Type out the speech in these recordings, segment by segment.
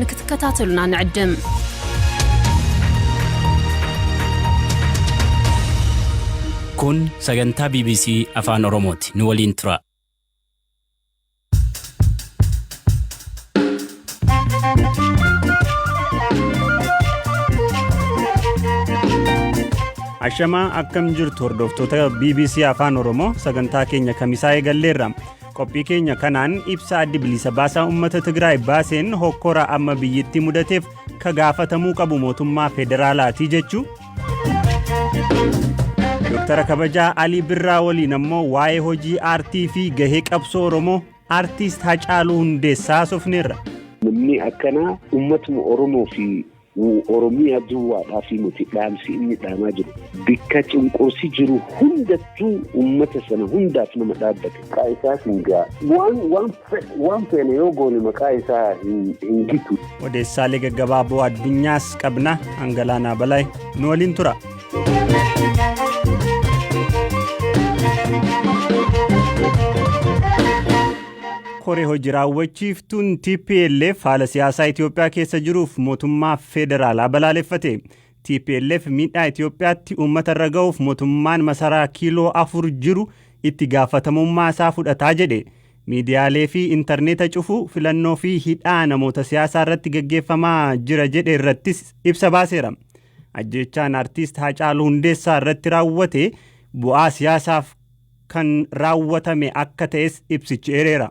ንክትከታተሉና ንዕድም። Kun sagantaa BBC Afaan Oromooti. Nu waliin tura. Ashamaa, akkam jirtu hordoftoota BBC Afaan Oromoo? Sagantaa keenya Kamisaa eegalleerra. Qophii keenya kanaan ibsa Addi Bilisa Baasaa Uummata Tigraay baaseen hokkora amma biyyittii mudateef ka gaafatamuu qabu mootummaa federaalaatii jechuu. Dooktara kabajaa Alii Birraa waliin ammoo waa'ee hojii aartii fi gahee qabsoo Oromoo aartiist Hacaaluu Hundeessaa haasofneerra. Namni akkanaa uummatuma Oromoo fi Oromiyaa duwwaadhaaf miti dhaamsi inni dhaamaa jiru. Bikka cunqursi jiru hundattuu uummata sana hundaaf nama dhaabbate. Maqaa isaatiin gaa waan feene yoo goone maqaa isaa hin gitu. Odeessaalee gaggabaaboo addunyaas qabna. Angalaanaa Balaay nu waliin tura. Koree hojii raawwachiiftuun TPLF haala siyaasaa Itoophiyaa keessa jiruuf mootummaa federaalaa balaaleffate. TPLF miidhaa Itoophiyaatti uummata irra ga'uuf mootummaan masaraa kiiloo 4 jiru itti gaafatamummaa isaa fudhataa jedhe. Miidiyaalee fi intarneeta cufuu, filannoo fi hidhaa namoota siyaasaa irratti gaggeeffamaa jira jedhe irrattis ibsa baaseera. Ajjeechaan aartiist Haacaaluu Hundeessaa irratti raawwate bu'aa siyaasaaf kan raawwatame akka ta'es ibsichi eereera.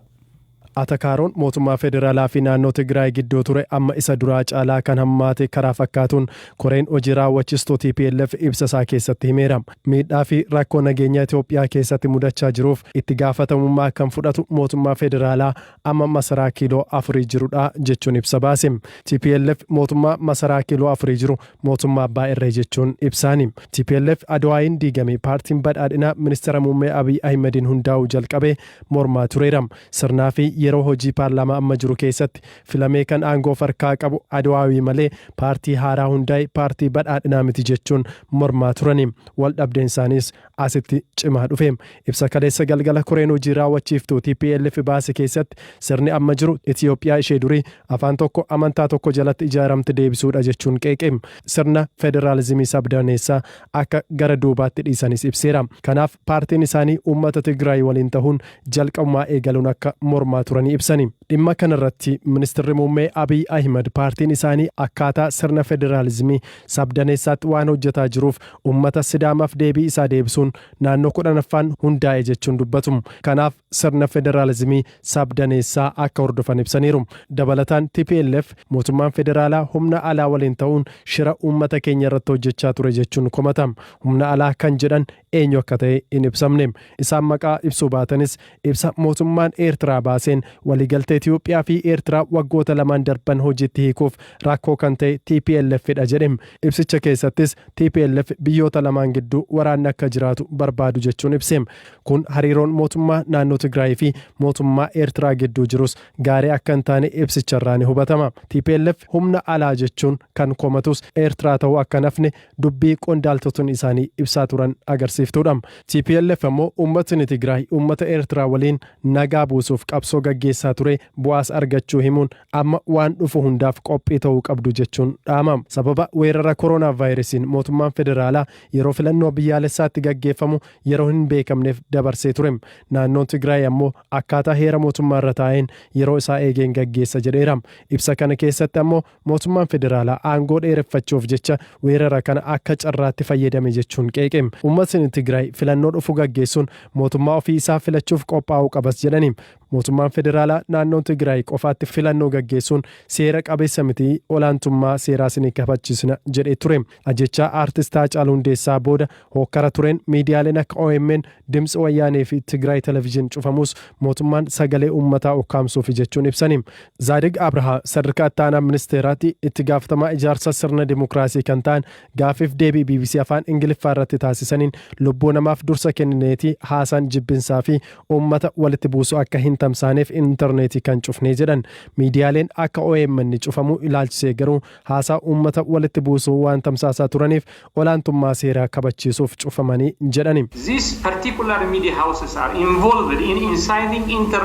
Atakaaroon mootummaa federaalaa fi naannoo Tigraay gidduu ture amma isa duraa caalaa kan hammaate karaa fakkaatuun koreen hojii raawwachistuu TPLF ibsa isaa keessatti himeera. Miidhaa fi rakkoo nageenya Itoophiyaa keessatti mudachaa jiruuf itti gaafatamummaa kan fudhatu mootummaa federaalaa amma masaraa kiiloo 4 jirudha jechuun ibsa baase. TPLF mootummaa masaraa kiiloo 4 jiru mootummaa abbaa irree jechuun ibsaani. TPLF Adwaayin diigame paartiin badhaadhinaa ministeera muummee Abiy Ahimadiin hundaa'uu jalqabe mormaa tureera. Sirnaa fi yeroo hojii paarlaamaa amma jiru keessatti filamee kan aangoo farkaa qabu Adwaawii malee paartii haaraa hundaa'e paartii badhaadhinaa miti jechuun mormaa turani. Wal dhabdeen isaaniis asitti cimaa dhufe. Ibsa kaleessa galgala koreen hojii raawwachiiftuu TPLF baase keessatti sirni amma jiru Itoophiyaa ishee durii afaan tokko, amantaa tokko jalatti ijaaramte deebisuudha jechuun qeeqe. Sirna federaalizimii sabdaneessaa akka gara duubaatti dhiisanis ibseera. Kanaaf paartiin isaanii uummata Tigraay waliin ta'uun jalqabumaa eegaluun akka mormaa turanii ibsani. Dhimma kanarratti ministeerri muummee Abiy Ahimad paartiin isaanii akkaataa sirna federaalizimii sabdaneessaatti waan hojjetaa jiruuf uummata Sidaamaaf deebii isaa deebisuun naannoo 10ffaan hundaa'e jechuun dubbatu. Kanaaf sirna federaalizimii sabdaneessaa akka hordofan ibsaniiru. Dabalataan TPLF mootummaan federaalaa humna alaa waliin ta'uun shira uummata keenya irratti hojjechaa ture jechuun komatam. Humna alaa kan jedhan eenyu akka ta'e hin ibsamne. Isaan maqaa ibsuu baatanis ibsa mootummaan Eertiraa baaseen waliigaltee Itoophiyaa fi Eertiraa waggoota 2n darban hojiitti hiikuuf rakkoo kan ta'e TPLF dha jedhe. Ibsicha keessattis TPLF biyyoota lamaan gidduu waraanni akka jiraatu barbaadu jechuun ibse. Kun hariiroon mootummaa naannoo Tigraay fi mootummaa Eertiraa gidduu jirus gaarii akka hin taane ibsicharraa ni hubatama. TPLF humna alaa jechuun kan komatus Eertiraa ta'uu akka hin hafne dubbii qondaaltotni isaanii ibsaa turan agarsiiftuudha. TPLF ammoo uummatni Tigraay uummata Eertiraa waliin nagaa buusuuf qabsoo gaggeessaa ture bu'aas argachuu himuun amma waan dhufu hundaaf qophii ta'uu qabdu jechuun dhaama. Sababa weerara koronaavaayirasiin mootummaan federaalaa yeroo filannoo biyyaalessaatti gaggeeffamu yeroo hin beekamneef dabarsee ture. Naannoon Tigraay ammoo akkaataa heera mootummaa irra taa'een yeroo isaa eegeen gaggeessa jedheera. Ibsa kana keessatti ammoo mootummaan federaalaa aangoo dheereffachuuf jecha weerara kana akka carraatti fayyadame jechuun qeeqe. Uummatni Tigraay filannoo dhufu gaggeessuun mootummaa ofii isaa filachuuf qophaa'uu qabas jedhani. Mootummaan federaalaa naannoon Tigraay qofaatti filannoo gaggeessuun seera qabeessa miti, olaantummaa seeraas ni kabachisna jedhee ture. Ajjechaa aartist Haacaaluu Hundeessaa booda hookkara tureen miidiyaaleen akka OMN, Dimtsi Wayyaanee fi Tigraay Television cufamus mootummaan sagalee uummataa ukkaamsuufi jechuun ibsani. Zaadig Abrahaa sadarkaa itti aanaa ministeeraatti itti gaafatamaa ijaarsa sirna dimokiraasii kan ta'an gaaffiif deebii BBC Afaan Ingiliffaa irratti taasisaniin lubbuu namaaf dursa kennineeti haasaan jibbinsaa fi uummata walitti buusu akka hin tamsaaneef intarneetii kan cufnee jedhan. Miidiyaaleen akka OMN cufamuu ilaalchisee garuu haasaa uummata walitti buusuu waan tamsaasaa turaniif olaantummaa seeraa kabachiisuuf cufamanii jedhani. These particular media houses are involved in inciting inter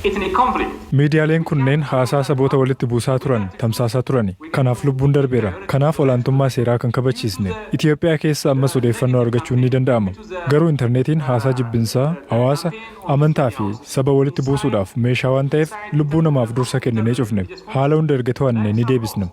Ethnic conflict. Miidiyaaleen kunneen haasaa saboota walitti buusaa turan tamsaasaa turani. Kanaaf lubbuun darbeera. Kanaaf olaantummaa seeraa kan kabachiisne. Itoophiyaa keessa ammas odeeffannoo argachuun ni danda'ama. Garuu intarneetiin haasaa jibbinsaa, hawaasa, amantaa fi saba walitti buusuudhaaf meeshaa waan ta'eef lubbuu namaaf dursa kenninee cufne. Haala hunda erga to'anne ni deebisna.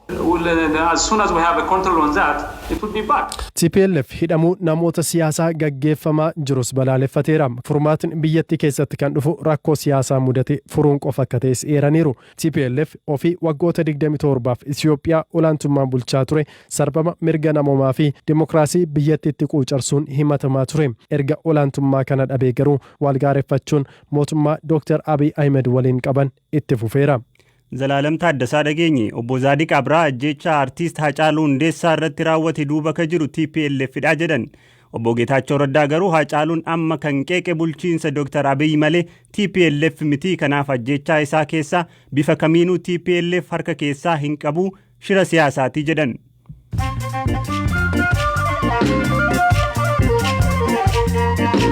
As soon as we have a control on that, it will be back. TPLF hidhamuu namoota siyaasaa gaggeeffamaa jirus balaaleffateera. Furmaatiin biyyattii keessatti kan dhufu rakkoo siyaasaa mudate furuun qofa akka ta'es eeraniiru. TPLF ofii waggoota 27f Itoophiyaa olaantummaan bulchaa ture, sarbama mirga namoomaa fi dimokiraasii biyyattiitti quucarsuun himatamaa ture. Erga olaantummaa kana dhabee garuu wal gaareffachuun mootummaa Dr. Abiy Ahmed waliin qaban itti fufeera. Zalaalam Taaddasaa dhageenye. Obbo Zaadiq Abraa ajjeechaa artiist Hacaaluu Hundeessaa irratti raawwate duuba ka jiru TPLF dha jedhan. Obbo Geetaachoo Raddaa garuu Hacaaluun amma kan qeeqe bulchiinsa Dr. Abiy malee TPLF miti, kanaaf ajjeechaa isaa keessaa bifa kamiinuu TPLF harka keessaa hin qabu, shira siyaasaati jedhan.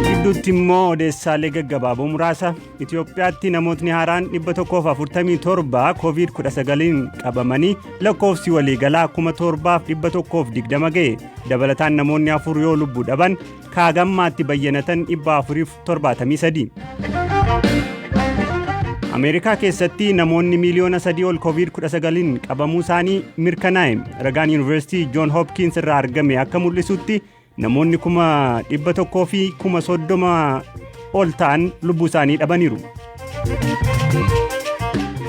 Gidduutti immoo odeessaalee gaggabaaboo muraasa. Itoophiyaatti namootni haaraan 147 COVID-19 qabamanii lakkoofsi waliigalaa 7120 ga'e. Dabalataan namoonni 4 yoo lubbuu dhaban kaagammaatti bayyanatan 473. Ameerikaa keessatti namoonni miiliyoona 3 ol COVID-19 qabamuu isaanii mirkanaa'e. Ragaan Yuunivarsiitii Joon Hopkins irraa argame akka mul'isutti namoonni 130,000 ol ta'an lubbuu isaanii dhabaniiru.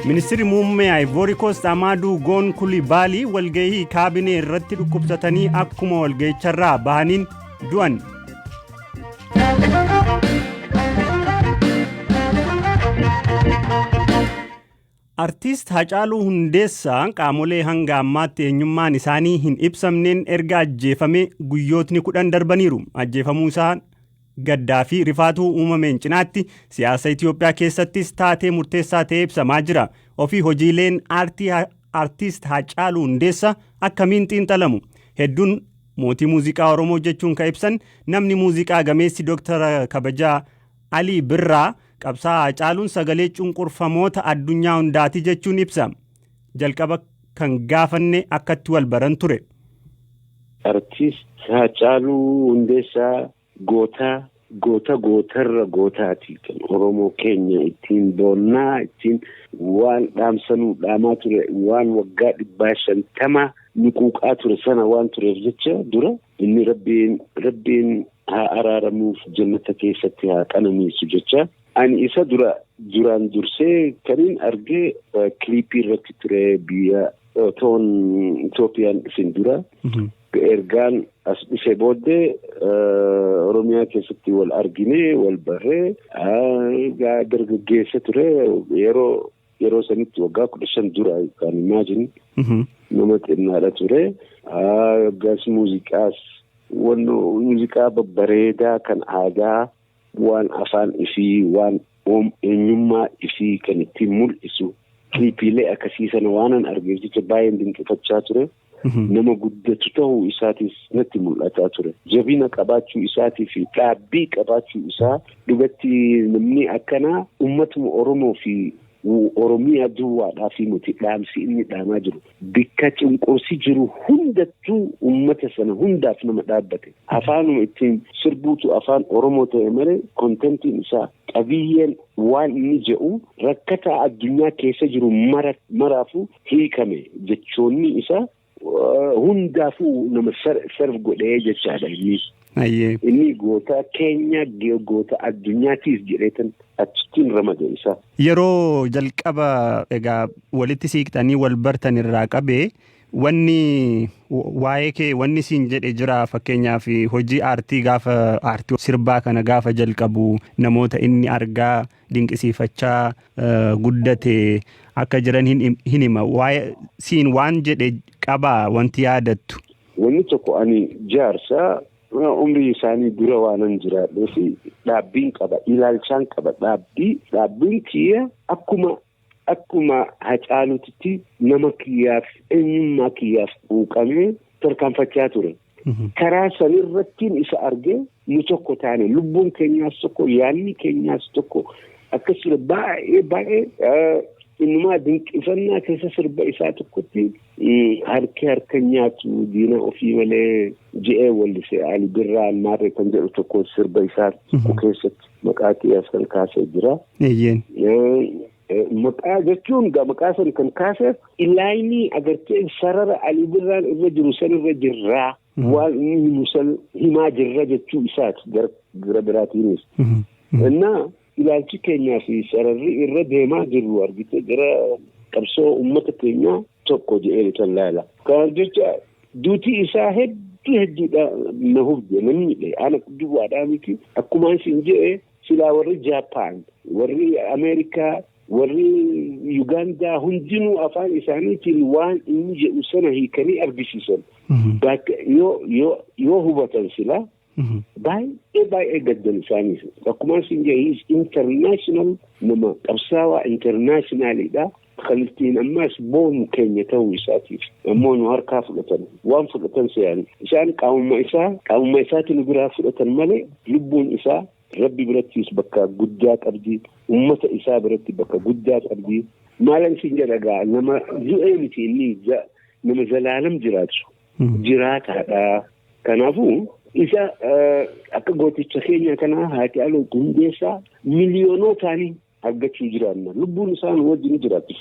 Ministeerri muummee Ivory Coast Amaaduu Goon Kulibaalii walgahii kaabinee irratti dhukkubsatanii akkuma walgahicharraa bahaniin du'an. Artiist Hacaaluu Hundeessaa qaamolee hanga ammaatti eenyummaan isaanii hin ibsamneen erga ajjeefame guyyootni 10 darbaniiru. Ajjeefamuu isaa gaddaa fi rifaatuu uumameen cinaatti siyaasa Itoophiyaa keessattis taatee murteessaa ta'ee ibsamaa jira. Ofii hojiileen aartii artiist Hacaaluu Hundeessaa akkamiin xiinxalamu? Hedduun mootii muuziqaa Oromoo jechuun kan ibsan namni muuziqaa gameessi Dooktara Kabajaa Alii Birraa, qabsaa'aa Hacaaluun sagalee cunqurfamoota addunyaa hundaati jechuun ibsa. Jalqaba kan gaafanne akkatti wal baran ture. Artiist Hacaaluu Hundeessaa gootaa, goota gootarra gootaati, kan Oromoo keenya ittiin boonnaa, ittiin waan dhaamsanuu dhaamaa ture, waan waggaa 150 nu quuqaa ture sana waan tureef jecha dura inni rabbiin haa araaramuuf, jannata keessatti haa qananiisu jecha. Ani isa dura duraan dursee kanin argee kiliipii irratti ture, biyya otoon Itoophiyaan dhufin dura. Ergaan as dhufe booddee Oromiyaa keessatti wal argine, wal barree. Dargaggeessa ture yeroo sanitti, waggaa 15 dura kan, imagine, nama xinnaadha ture. Waggaas muuziqaas wanno muuziqaa babbareedaa kan aadaa, waan afaan ifii, waan eenyummaa ifii kan ittiin mul'isu kiliipiilee akkasii sana waanan argeef jecha baay'een dinqifachaa ture. Nama guddatu ta'uu isaatis natti mul'ataa ture. Jabina qabaachuu isaatii fi dhaabbii qabaachuu isaa, dhugatti namni akkanaa uummatuma Oromoo fi Oromiyaa duwwaadhaa fi miti dhaamsi inni dhaamaa jiru. Bikka cunqursi jiru hundattuu uummata sana hundaaf nama dhaabbate. Afaanuma ittiin sirbuutu afaan Oromoo ta'e malee contentiin isaa, qabiyyeen waan inni jedhu rakkataa addunyaa keessa jiru mara maraafuu hiikame. Jechoonni isaa hundaafuu nama serve godhee jechaadha inni. Inni goota keenya, goota addunyaatiif jedheetan achittiin ramade isa. Yeroo jalqaba egaa walitti siiqxanii wal bartan irraa qabee wanni waa'ee kee wanni siin jedhe jira? Fakkeenyaaf hojii aartii, gaafa aartii sirbaa kana gaafa jalqabu namoota inni argaa dinqisiifachaa guddate akka jiran hin hima. Waa'ee siin waan jedhe qabaa wanti yaadattu? Wanni tokko, ani jaarsa umrii isaanii dura waanan jiraadhee fi dhaabbiin qaba, ilaalchaan qaba. Dhaabbiin kiyya akkuma Hacaaluutitti nama kiyyaaf, eenyummaa kiyyaaf quuqamee tarkaanfachaa ture. Karaa sanirrattiin isa argee nu tokko taane, lubbuun keenyaas tokko, yaadni keenyaas tokko. Akkas ture baay'ee baay'ee innumaa dinqifannaa keessa sirba isaa tokkotti harki harka nyaatu diina ofii malee je'ee wallise Ali Birraa Almaarree kan jedhu tokko sirba isaa tokko keessatti maqaa kiyyaas kan kaasee jira. Maqaa jechuun maqaa san kan kaaseef ilaayinii agartee sarara Ali Birraan irra jiru san irra jirraa waan inni himu san himaa jirra jechuu isaati gara biraatiinis. Innaa ilaalchi keenyaa fi sararri irra deemaa jirru argite gara qabsoo uummata keenyaa tokko jedhee kan laala. Kanaaf jecha duutii isaa hedduu hedduudha na hubde, na miidhe. Ana duwwaadhaa miti, akkuma isin jedhe silaa warri Jaappaan, warri Ameerikaa, warri Yugaandaa hundinuu afaan isaaniitiin waan inni jedhu sana hiikanii argisiisan. Yoo hubatan silaa baay'ee baay'ee gaddan isaaniis. Akkuma isin jedhe international nama qabsaawaa internationalidha. Kan ittiin ammas boonu keenya ta'uu isaatiif ammoo nu harkaa fudhatan, waan fudhatan se'an isaan qaamuma isaa qaamuma isaati nu biraa fudhatan malee lubbuun isaa Rabbi birattis bakka guddaa qabdi, ummata isaa biratti bakka guddaa qabdi. Maalan siin jedha gaa, nama du'ee miti, inni nama zalaalam jiraatu jiraataadha. Kanaafuu isa akka gooticha keenya kanaa Haacaaluu Hundeessaa miliyoonotaanii argachuu jiraanna. Lubbuun isaa nu wajjin jiraatti.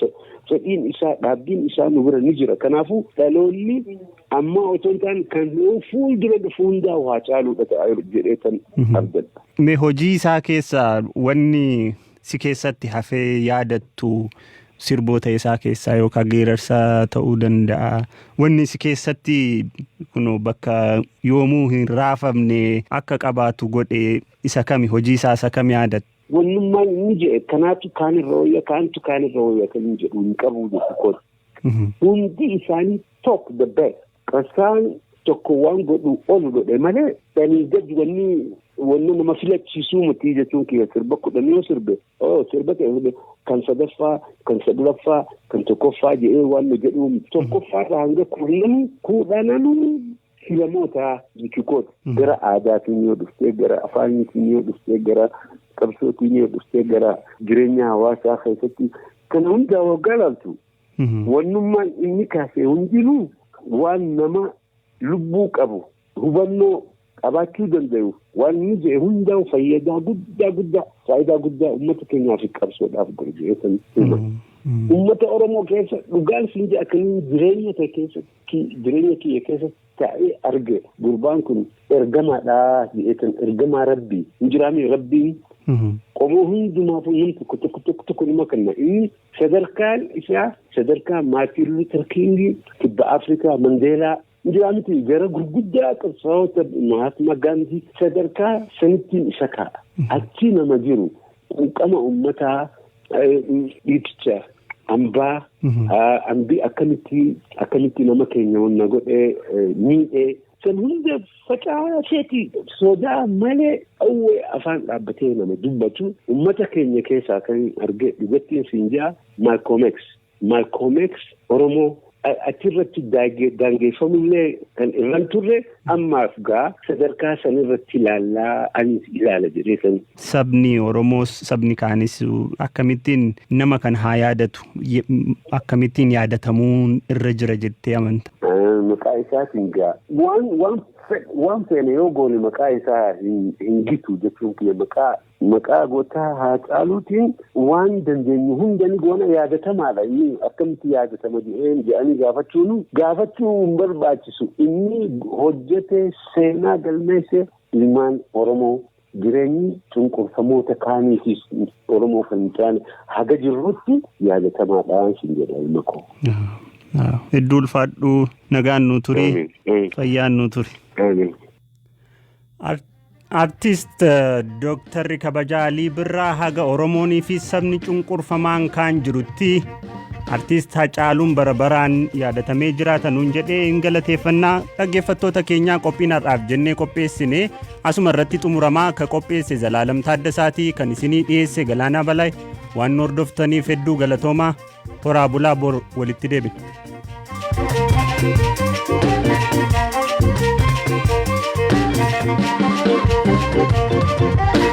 Fedhiin isaa, dhaabbiin isaa nu bira ni jira. Kanaafuu dhaloonni amma otoo hin taane kan fuuldura dhufu hundaa Haacaaluudha ta'a jedhee kan abdadha. Mee hojii isaa keessaa wanni si keessatti hafee yaadattu, sirboota isaa keessaa yookaan geerarsa ta'uu danda'a. Wanni si keessatti kun bakka yoomuu hin raafamne akka qabaatu godhe isa kami? Hojii isaa isa kam yaadatta? Wannummaan inni jedhe kanaatu kaan irra wayya, kaantu kaan irra wayya kan inni jedhu hin qabu jechuudha. Hundi isaanii top, the best. Qabsaan tokko waan godhu ol godhe malee sanii gadi wanni nama filachiisuu miti jechuun kiyya. Sirba 10 yoo sirbe, oo sirba ta'e kan sadaffaa, kan saglaffaa, kan tokkoffaa jedhee waan nu jedhu tokkoffaarraa hanga kurnanuu kudhananuu filamoota jechuukooti. Gara aadaatiin yoo dhuftee, gara afaaniitiin yoo dhuftee, gara qabsootiin yoo dhuftee, gara jireenya hawaasaa keessatti kana hundaa waggaa laaltu. Wannummaan inni kaase hundinuu waan nama lubbuu qabu hubannoo qabaachuu danda'u, waan inni jedhe hundaa fayyadaa guddaa guddaa, faayidaa guddaa uummata keenyaaf qabsoodhaaf godhe jedhee hima. Uummata Oromoo keessa dhugaan siin jedha, akkamiin jireenya ta'e keessatti, jireenya kiyya keessatti taa'ee arge, gurbaan kun ergamaadha jedhee, ergamaa Rabbii hin jiraame, Rabbiin qomoo hundumaafuu nam tokko tokko tokko tokko nama kenna. Inni sadarkaan isaa sadarkaa Maartin Luther King, kibba Afrikaa Mandeelaa hin miti, gara gurguddaa qabsaa'ota Mahatma Gandhi sadarkaa sanittiin isa kaa'a. Achi nama jiru quuqama uummataa, dhiiticha hambaa hambii akkamitti nama keenya wanna godhee miidhee san hunda facaaseeti sodaa malee qawwee afaan dhaabbatee nama dubbatu uummata keenya keessaa kan arge dhugattiin siin jaa Malcolm X. Malcolm X Oromoo achirratti daangeeffamullee kan irran turre ammaaf gaa sadarkaa sanirratti ilaallaa, anis ilaala jedhee kan. Sabni Oromoos sabni kaanis akkamittiin nama kan haa yaadatu, akkamittiin yaadatamuun irra jira jettee amanta? Maqaa isaatiin gaa waan feene yoo goone maqaa isaa hin gitu jechuun kiyya. Maqaa gootaa Haacaaluutiin waan dandeenyu hunda ni goona. Yaadatamaadha. Inni akkamitti yaadatama jedhanii gaafachuun gaafachuu hin barbaachisu. Inni hojjete, seenaa galmeesse. Ilmaan Oromoo jireenyi cunqurfamoota kaaniifis Oromoo kan hin taane haga jirrutti yaadatamaadha sin jedha, ilma koo. Hedduu ulfaadhu, nagaan nu turi, fayyaan nu turi. Artist Dooktarri Kabajaa Alii Birraa haga Oromoonii fi sabni cunqurfamaan kaan jirutti Artist Hacaaluun bara baraan yaadatamee jiraata nuun jedhee hin galateeffannaa. Dhaggeeffattoota keenyaa, qophiin har'aaf jennee qopheessine asuma irratti xumuramaa. Akka qopheesse Zalaalam Taaddasaatii, kan isinii dhiyeesse Galaanaa Balaay. Waan nu hordoftaniif hedduu galatoomaa, horaa bulaa, bor walitti deebina. Thank you.